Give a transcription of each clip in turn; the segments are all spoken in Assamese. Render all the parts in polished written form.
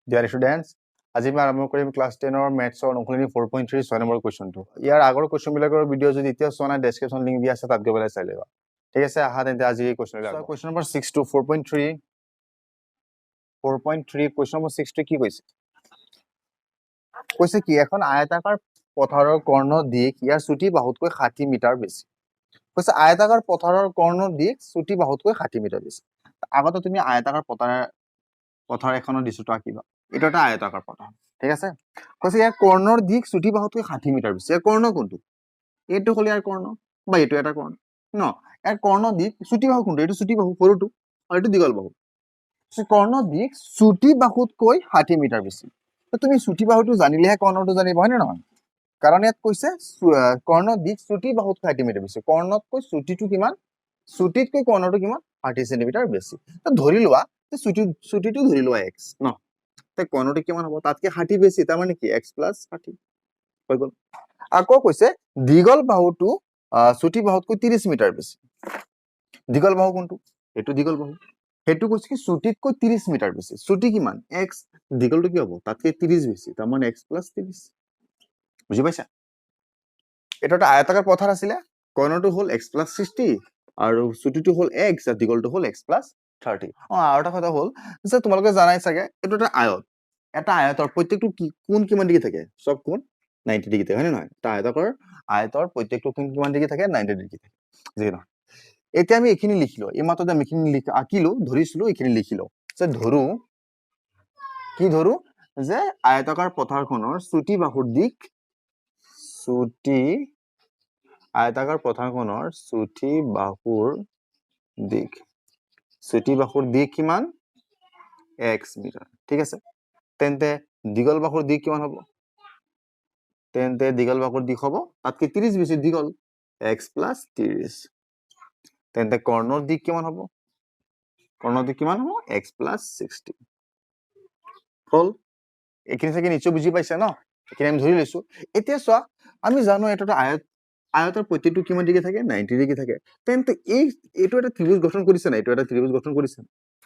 ডিয়াৰ ষ্টুডেণ্টছ, আজি মই আৰম্ভ কৰিম ক্লাছ 10ৰ মেথছৰ অনুশীলনী 4.3, 6 নম্বৰ কুৱেশ্যনটো। ইয়াৰ আগৰ কুৱেশ্যনবিলাকৰ ভিডিঅ' যদি এতিয়া চোৱা নাই, ডেছক্ৰিপশ্যন লিংক দিয়া আছে, তাত গৈ পেলাই চাই ল'বা। ঠিক আছে, আহা তেন্তে আজি এই কুৱেশ্যন, কুৱেশ্যন নম্বৰ 6টো, 4.3, 4.3, কুৱেশ্যন নম্বৰ 6টো কি কৈছে? কৈছে কি, এখন আয়তাকাৰ পথাৰৰ কৰ্ণ দিশ ইয়াৰ চুটি বাহুতকৈ 60 মিটাৰ বেছি। কৈছে আয়তাকাৰ পথাৰৰ কৰ্ণ দিশ চুটি বাহুতকৈ 60 মিটাৰ বেছি। আগতে তুমি আয়তাকাৰ পথাৰ এখনৰ দৃশ্যটো আঁকিবা। এইটো এটা আয়তাকাৰ পথাৰ, ঠিক আছে? কৈছে ইয়াৰ কৰ্ণৰ দিশ চুটি বাহুতকৈ 60 মিটাৰ বেছি। ইয়াৰ কৰ্ণ কোনটো? এইটো হ'ল ইয়াৰ কৰ্ণ বা এইটো এটা কৰ্ণ ন? ইয়াৰ কৰ্ণ দিশ চুটি বাহু কোনটো? এইটো চুটি বাহু, সৰুটো, আৰু এইটো দীঘল বাহু। কৰ্ণ দিশ চুটি বাহুতকৈ 60 মিটাৰ বেছি। তো তুমি চুটি বাহুটো জানিলেহে কৰ্ণটো জানিবা, হয় নে নহয়? কাৰণ ইয়াত কৈছে কৰ্ণ দিশ চুটি বাহুতকৈ 60 মিটাৰ বেছি। কৰ্ণতকৈ চুটিটো কিমান? চুটিতকৈ কৰ্ণটো কিমান? 60 চেণ্টিমিটাৰ বেছি। তো ধৰি লোৱা যে চুটিটো ধৰি লোৱা এক্স ন? তে কৰ্ণটো কিমান হ'ব? তাতকে 60 বেছি, তাৰমানে কি? এক্স প্লাছ 60 হৈ গ'ল। আকৌ কৈছে দীঘল বাহুটো চুটি বাহুতকৈ 30 মিটাৰ বেছি। দীঘল বাহু কোনটো? এইটো দীঘল বাহু। সেইটো কৈছে কি, চুটিতকৈ 30 মিটাৰ বেছি। চুটি কিমান? এক্স। দীঘলটো কি হ'ব? তাতকে 30 বেছি, তাৰমানে এক্স প্লাছ 30। বুজি পাইছা? এইটো এটা আয়তাকাৰ পথাৰ আছিলে। কৰ্ণটো হ'ল এক্স প্লাছ 60 আৰু চুটিটো হ'ল এক্স আৰু দীঘলটো হ'ল এক্স প্লাছ 30। আৰু এটা কথা হ'ল যে তোমালোকে জানাই চাগে, এইটো এটা আয়ত। এটা আয়তৰ প্ৰত্যেকটো কি কোণ কিমান ডিগ্ৰী থাকে? চব কোণ 90 ডিগ্ৰী থাকে, হয় নে নহয়? এটা আয়তৰ প্ৰত্যেকটো কোণ কিমান ডিগ্ৰী থাকে? 90 ডিগ্ৰী থাকে। যি নহয়, এতিয়া আমি এইখিনি লিখিলো। এই মাত্ৰতে আমি এইখিনি আঁকিলো, ধৰিছিলো, এইখিনি লিখিলো যে ধৰো, কি ধৰো যে আয়তাকাৰ পথাৰখনৰ চুটি বাহুৰ দিশ, চুটি আয়তাকাৰ পথাৰখনৰ চুটি বাহুৰ দিশ, চুটি বাহুৰ দিশ কিমান? এক্স মিটাৰ, ঠিক আছে? তেন্তে দীঘল বাহুৰ দিশ কিমান হ'ব? তেন্তে দীঘল বাহুৰ দিশ হ'ব তাতকে 30 বেছি দীঘল, এক্স প্লাছ 30। তেন্তে কৰ্ণৰ দিশ কিমান হ'ব? কৰ্ণৰ দিশ কিমান হ'ব? এক্স প্লাছ 60 হ'ল। এইখিনি চাগে নিশ্চয় বুজি পাইছে ন? এইখিনি আমি ধৰি লৈছো। এতিয়া চোৱা, আমি জানো এইটো এটা আয়ত। আয়তৰ প্ৰত্যেকটো কিমান ডিগ্ৰী থাকে? 90 ডিগ্ৰী থাকে। তেন্তে এইটো এটা ত্ৰিভুজ গঠন কৰিছে নাই? এইটো এটা ত্ৰিভুজ গঠন কৰিছে।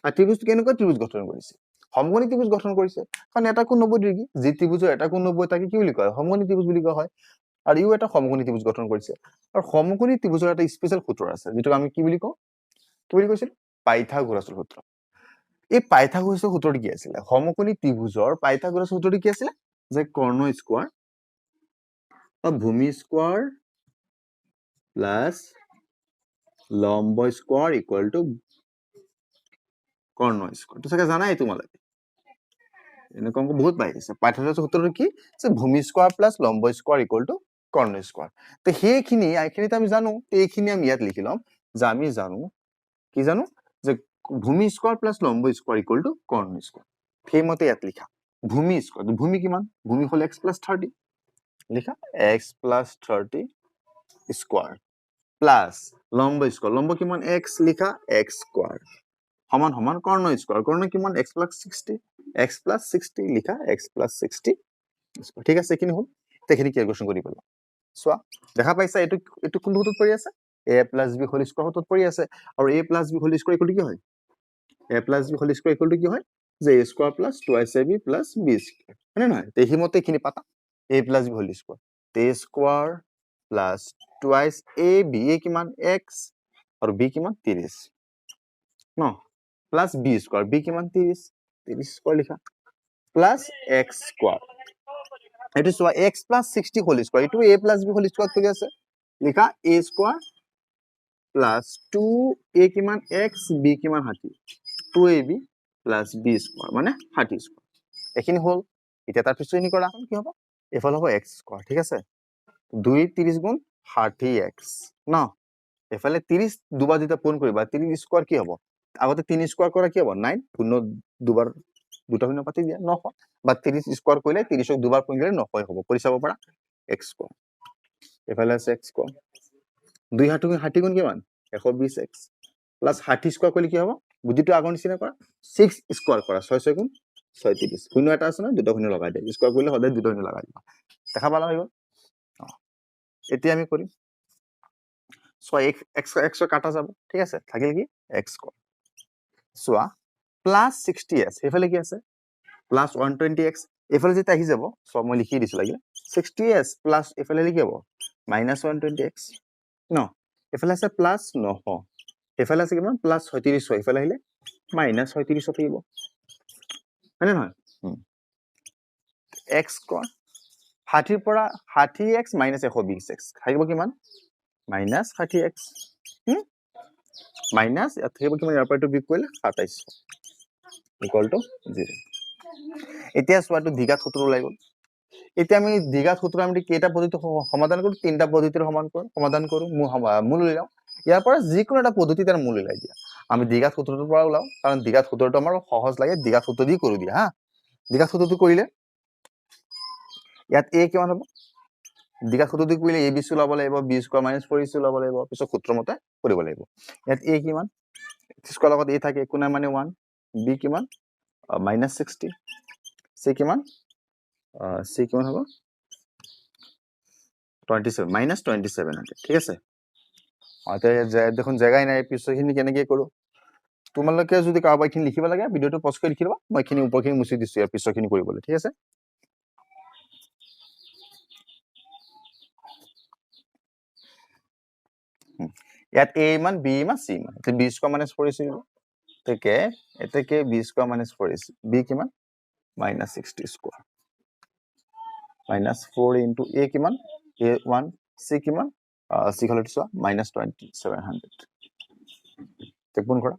আৰু ত্ৰিভুজটো কেনেকুৱা ত্ৰিভুজ গঠন কৰিছে? সমকোণী ত্ৰিভুজ গঠন কৰিছে। কাৰণ এটা কোণ 90 ডিগ্ৰী। যি ত্ৰিভুজৰ এটা কোণ 90, তাকে কি বুলি কয়? সমকোণী ত্ৰিভুজ বুলি কোৱা হয়। আৰু ইও এটা সমকোণী ত্ৰিভুজ গঠন কৰিছে। আৰু সমকোণী ত্ৰিভুজৰ এটা স্পেচিয়েল সূত্ৰ আছে, যিটোক আমি কি বুলি কওঁ? কি বুলি কৈছিল? পাইথাগোৰাছৰ সূত্ৰ। এই পাইথাগোৰাছৰ সূত্ৰটো কি আছিলে? সমকোণী ত্ৰিভুজৰ পাইথাগোৰাছৰ সূত্ৰটো কি আছিলে? যে কৰ্ণ স্কোৱাৰ বা ভূমি স্কোৱাৰ প্লাছ লম্ব স্কোৱাৰ ইকুৱেল টু কৰ্ণ স্কোৱাৰ। তো চাগে জানাই তোমালোকে, এনেকুৱা অংক বহুত পাই আছে। পাইথাগোৰাছৰ সূত্ৰটো কি যে ভূমি স্কোৱাৰ প্লাছ লম্ব স্কোৱাৰ ইকুৱেল টু কৰ্ণ স্কোৱাৰ। তো এইখিনিতো আমি জানো। তো এইখিনি আমি ইয়াত লিখি ল'ম যে আমি জানো, কি জানো? যে ভূমি স্কোৱাৰ প্লাছ লম্ব স্কোৱাৰ ইকুৱেল টু কৰ্ণ স্কোৱাৰ। সেইমতে ইয়াত লিখা ভূমি স্কোৱাৰ। ভূমি কিমান? ভূমি হ'ল এক্স প্লাছ 30। লিখা এক্স প্লাছ 30 স্কোৱাৰ প্লাছ লম্ব স্কোৱাৰ। লম্ব কিমান? এক্স। লিখা এক্স স্কোৱাৰ সমান সমান কৰ্ণ স্কোৱাৰ। কৰ্ণ কিমান? X plus 60, x plus 60। লিখা এক্স প্লাছ 60। ঠিক আছে, এইখিনি হ'ল। এইখিনি কেলকুলেশ্যন কৰি পেলোৱা। চোৱা, দেখা পাইছা, এইটো কোনটো সূত্ৰত পৰি আছে? A plus B whole square সূত্ৰত পৰি আছে। আৰু A plus B whole square equal to কি হয়? A plus B whole square equal to কি হয়? যে এ square plus twice A B plus B square, হয় নে নহয়? তে সেইমতে এইখিনি পাতা। A plus B whole square, A square plus twice A B, এ কিমান? এক্স। আৰু বি কিমান? 30 ন? প্লাছ বি স্কোৱাৰ, বি কিমান? 30। 30 স্কোৱাৰ লিখা, প্লাছ এক্স স্কোৱাৰ। এইটো চোৱা, x plus 60 whole square, এইটো A plus B whole square কৰি আছে। লিখা এ স্কোৱাৰ প্লাছ টু, এ কিমান? এক্স। বি কিমান? 60। Two A B plus B square মানে 60 স্কোৱাৰ। এইখিনি হ'ল। এতিয়া তাৰ পিছৰখিনি কৰা, কি হ'ব? এইফালে হ'ব এক্স স্কোৱাৰ, ঠিক আছে? দুই 30 গুণ 60 এক্স ন? এইফালে 30 দুবাৰ যেতিয়া পূৰণ কৰিবা, 30 স্কোৱাৰ কি হ'ব? আগতে তিনি স্কোৱাৰ কৰা কি হ'ব? নাইন। শূন্য দুবাৰ, দুটা শূন্য পাতি দিয়া, 900। বা 30 স্কোৱাৰ কৰিলে, 30ক দুবাৰ পূৰণ কৰিলে 900ই হ'ব, কৰি চাব পাৰা। এক্স স্কোৱাৰ, এইফালে আছে এক্স স্কোৱাৰ। দুই 60 গুণ, 60 গুণ কিমান? 120 এক্স। প্লাছ 60 স্কোৱাৰ কৰিলে কি হ'ব? বুদ্ধিটো আগৰ নিচিনা কৰা, ছিক্স স্কোৱাৰ কৰা। ছয় ছয় গুণ 36। শূন্য এটা আছে নহয়, দুটা শূন্য লগাই দিয়ে। স্কোৱাৰ কৰিলে সদায় দুটা শূন্য লগাই দিবা। দেখা পালা, হৈ গ'ল। এতিয়া আমি কৰিম ছয় এক্স, এক্স এক্স কাটা যাব, ঠিক আছে? থাকিল কি? এক্স স্কোৱাৰ, চোৱা, প্লাছ 60 এক্স। সেইফালে কি আছে? প্লাছ 120x এইফালে যেতিয়া আহি যাব, চব মই লিখি দিছোঁ লাগিলে, 60s plus এইফালে লিখি হ'ব মাইনাছ 120x ন, এইফালে আছে প্লাছ 900, এইফালে আছে কিমান প্লাছ 3600, এইফালে আহিলে মাইনাছ 3600 থাকিব, হয়নে নহয়? এক্স স্কোৱাৰ 60ৰ পৰা 60x minus 120x থাকিব কিমান? মাইনাছ 60x minus ইয়াত থাকিব কিমান? ইয়াৰ পৰা এইটো বিয়োগ কৰিলে 2700 ইকুৱেল টু 0। এতিয়া চোৱা, এইটো দ্বিঘাত সূত্ৰ ওলাই গ'ল। এতিয়া আমি দ্বিঘাত সূত্ৰ আমি কেইটা পদ্ধতি সমাধান কৰোঁ? তিনিটা পদ্ধতিৰ সমাধান কৰোঁ। মূল উলিয়াওঁ। ইয়াৰ পৰা যিকোনো এটা পদ্ধতি তাৰ মূল উলিয়াই দিয়া। আমি দ্বিঘাত সূত্ৰটোৰ পৰা ওলাওঁ, কাৰণ দ্বিঘাত সূত্ৰটো আমাৰ সহজ লাগে, দ্বিঘাত সূত্ৰ দি কৰোঁ দিয়া। হা, দ্বিঘাত সূত্ৰটো কৰিলে ইয়াত এ কিমান হ'ব? দ্বিঘাত সূত্ৰটো কৰিলে এ বি চি ওলাব লাগিব, B square minus four A C ওলাব লাগিব, পিছত সূত্ৰ মতে কৰিব লাগিব। ইয়াত এ কিমান? স্কোৱাৰ লগত এ থাকে, একো নাই মানে 1। বি কিমান? মাইনাছ 60। চি কিমান? চি কিমান হ'ব? 27, মাইনাছ 2700। ঠিক আছে। এতিয়া দেখোন জেগাই নাই, পিছৰখিনি কেনেকৈ কৰোঁ? তোমালোকে যদি কাৰোবাৰ এইখিনি লিখিব লাগে, ভিডিঅ'টো পজ কৰি লিখি ল'বা। মই এইখিনি ওপৰখিনি মুচি দিছোঁ ইয়াৰ পিছৰখিনি কৰিবলৈ। ঠিক আছে। ইয়াত এ ইমান, বি ইমান, চি ইমান। এতিয়া B square minus four A C দিব। এতেকে B square minus four A C, B কিমান? Minus 60 square minus 4 into A কিমান? এ 1, চি কিমান? চি হ'লে চোৱা মাইনাছ 2700। পোন কৰা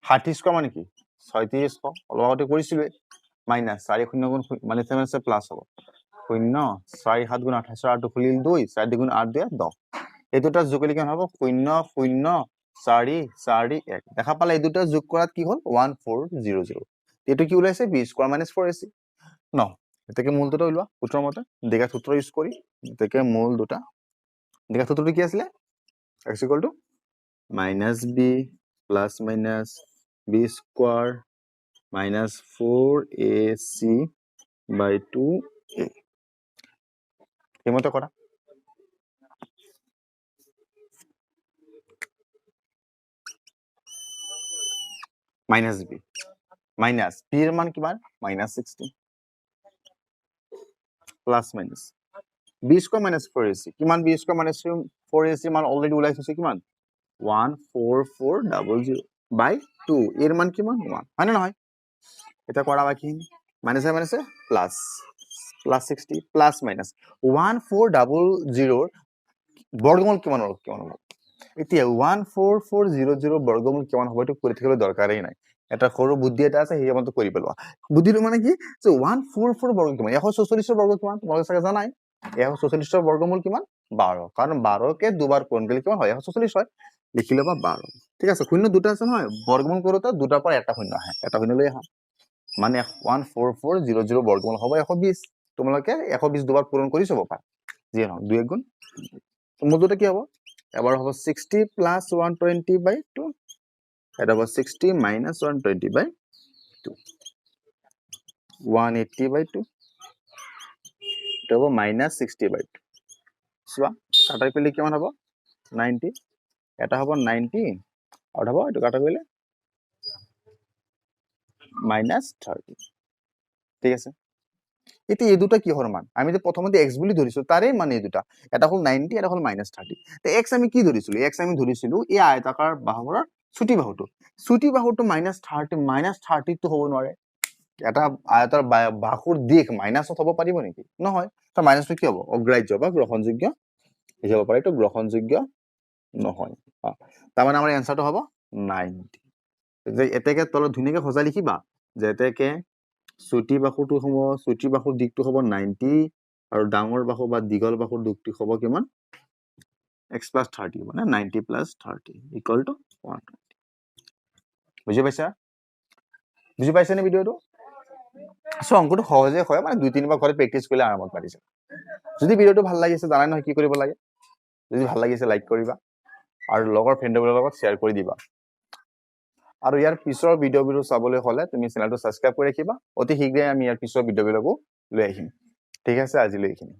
60 স্কোৱাৰ মানে কি? 3600, অলপ আগতে কৰিছিলোৱে। মাইনাছ 4 শূন্য গুণ মানে আছে প্লাছ হ'ব শূন্য, চাৰি সাত গুণ আঠাইছৰ আঠটো খুলিল 2, চাৰি দুগুণ আঠ দুই দহ। এই দুটা যোগ কৰিলে কিমান হ'ব? 0 0 4 4 1। দেখা পালে এই দুটা যোগ কৰাত কি হ'ল? 1400। এইটো কি ওলাইছে? B square minus four A C ন। এতেকে মূল দুটা ওলোৱা সূত্ৰৰ মতে, দ্বিঘাত সূত্ৰ ইউজ কৰি। এতেকে মূল দুটা, দ্বিঘাত সূত্ৰটো কি আছিলে? X equal to minus B plus minus B square minus four A C by two A. সেইমতে কৰা। মাইনাছ বি মাইনাছ বিৰ মান কিমান? Minus 60 plus minus B square minus four A C কিমান? B square minus four A চিৰ মান অলৰেডি ওলাই থৈছে কিমান? 14400 বাই 2, এৰ মান কিমান? 1, হয় নে নহয়? এতিয়া কৰা বাকীখিনি, মাইনাছে মাইনাছে প্লাছ, প্লাছ 60 প্লাছ মাইনাছ 1400 বৰ্গমূল কিমান হ'ব? কিমান হ'ব? এতিয়া 14400 বৰ্গমূল কিমান হ'ব এইটো কৰি থাকিবলৈ দৰকাৰেই নাই। এটা সৰু বুদ্ধি এটা আছে, সেই মতে কৰি পেলোৱা। বুদ্ধিটো মানে কি? যে 144 বৰ্গ কিমান? 144 বৰ্গ কিমান? তোমালোকে চাগে জানাই। 144 বৰ্গমূল কিমান? 12। কাৰণ 12কে দুবাৰ পূৰণ কৰিলে কিমান হয়? 144 হয়। লিখি ল'বা 12। ঠিক আছে, শূন্য দুটা আছে নহয়, বৰ্গমূল কৰোঁতে দুটাৰ পৰা এটা শূন্য আহে, এটা শূন্য লৈ আহা, মানে 14400 বৰ্গমূল হ'ব 120। তোমালোকে 120 দুবাৰ পূৰণ কৰি চাব পাৰা, যিয়ে নহওক দুই এক গুণ। মূল দুটা কি হ'ব? এবাৰ হ'ব 60 প্লাছ 120 বাই 2, এটা হ'ব 60 মাইনাছ 120 বাই 2, 180 বাই 2, এটা হ'ব মাইনাছ 60 বাই 2। চোৱা কাটা কৰিলে কিমান হ'ব? 90, এটা হ'ব 90 আৰু হ'ব এইটো কাটা কৰিলে মাইনাছ 30। ঠিক আছে। এতিয়া এই দুটা কিহৰ মান? আমি যে প্ৰথমতে এক্স বুলি ধৰিছো তাৰে মান এই দুটা, এটা হ'ল 90, এটা হ'ল মাইনাছ 30। তে এক্স আমি কি ধৰিছিলো? এক্স আমি ধৰিছিলো এই আয়তাকাৰ বাহুৰ চুটি বাহুটো। চুটি বাহুটো মাইনাছ থাৰ্টি, মাইনাছ থাৰ্টিটো হ'ব নোৱাৰে। এটা আয়তৰ বাহুৰ দিশ মাইনাছত হ'ব পাৰিব নেকি? নহয়। ত মাইনাছটো কি হ'ব? অগ্ৰাহ্য বা গ্ৰহণযোগ্য হিচাপ পাৰে, এইটো গ্ৰহণযোগ্য নহয়। তাৰমানে আমাৰ এনচাৰটো হ'ব 90। এতেকে তলত ধুনীয়াকে সজাই লিখিবা যে এতেকে চুটি বাহুটো হ'ব, চুটি বাহুৰ দিশটো হ'ব 90 আৰু ডাঙৰ বাহু বা দীঘল বাহুৰ দিশটো হ'ব কিমান? এক্স প্লাছ 30, মানে 90 প্লাছ 30 ইকুৱেল টু 120। বুজি পাইছা? বুজি পাইছানে ভিডিঅ'টো? অংকটো সহজে হয়, মানে দুই তিনিবাৰ ঘৰত প্ৰেক্টিচ কৰিলে আৰামত পাৰিছা। যদি ভিডিঅ'টো ভাল লাগিছে জানাই নহয় কি কৰিব লাগে। যদি ভাল লাগিছে লাইক কৰিবা আৰু লগৰ ফ্ৰেণ্ডবোৰৰ লগত শ্বেয়াৰ কৰি দিবা। আৰু ইয়াৰ পিছৰ ভিডিঅ'বোৰ চাবলৈ হ'লে তুমি চেনেলটো ছাবস্ক্ৰাইব কৰি ৰাখিবা। অতি শীঘ্ৰে আমি ইয়াৰ পিছৰ ভিডিঅ'বিলাকো লৈ আহিম। ঠিক আছে, আজিলৈ এইখিনি।